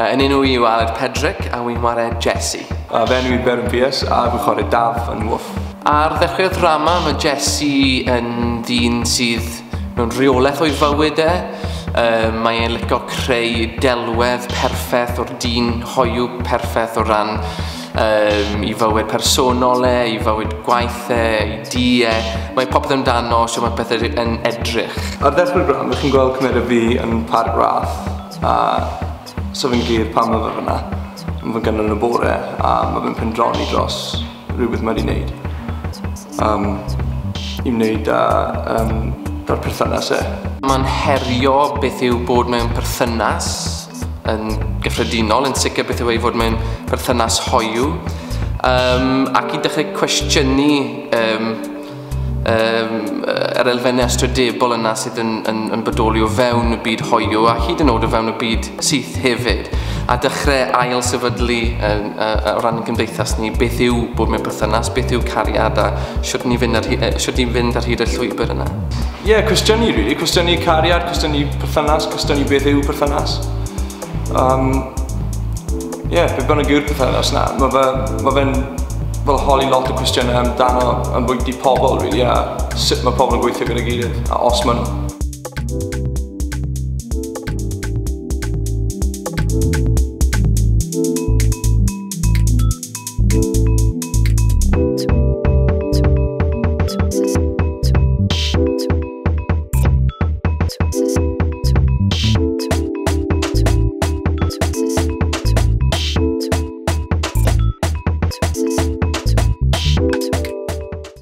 Yn enw i yw Aled Pedrick a wy'n chwarae Jesse. A fy enw i Berwyn Pearce a fi'n chwarae Daf yn Woof. Ar ddechrau'r ddrama mae Jesse yn ddyn sydd mewn rheolaeth o'i fywyd e. Mae e'n licio creu delwedd perffaith o'r dyn hoyw perffaith o ran i fywyd personol e, i fywyd gwaith e, i dŷ e. Mae popeth amdano shwt mae pethau yn edrych. Ar ddechrau'r drama, chi'n gweld cymeriad fi yn Parc Rath, a so fe'n glir pam mae fe fyna. Mae fe'n gynnar yn y bore, a mae fe'n pendroni dros rhywbeth mae wedi wneud. I wneud â da'r perthynas e. Mae'n herio beth yw bod mewn perthynas yn gyffredinol, yn sicr beth yw ei fod mewn perthynas hoyw, ac i dechrau cwestiynu yr elfennau ystrydebol yna sydd yn bodoli o fewn y byd hoyw a hyd yn oed o fewn y byd syth hefyd, a dechrau ail sefydlu o ran y gymdeithas ni beth yw bod mewn perthynas, beth yw cariad a shwt ni fynd ar, shwt ni fynd ar hyd y llwybr yna. Ie, yeah, cwestiynu really, cwestiynu cariad, cwestiynu perthynas, cwestiynu beth yw perthynas. Ie, yeah, beth bynnag yw'r perthynas na, mae fe'n fel holi lot o cwestiynau amdano ambwyti pobl, really, a sut mae pobl yn gweithio gyda'i gilydd, a os maen nhw.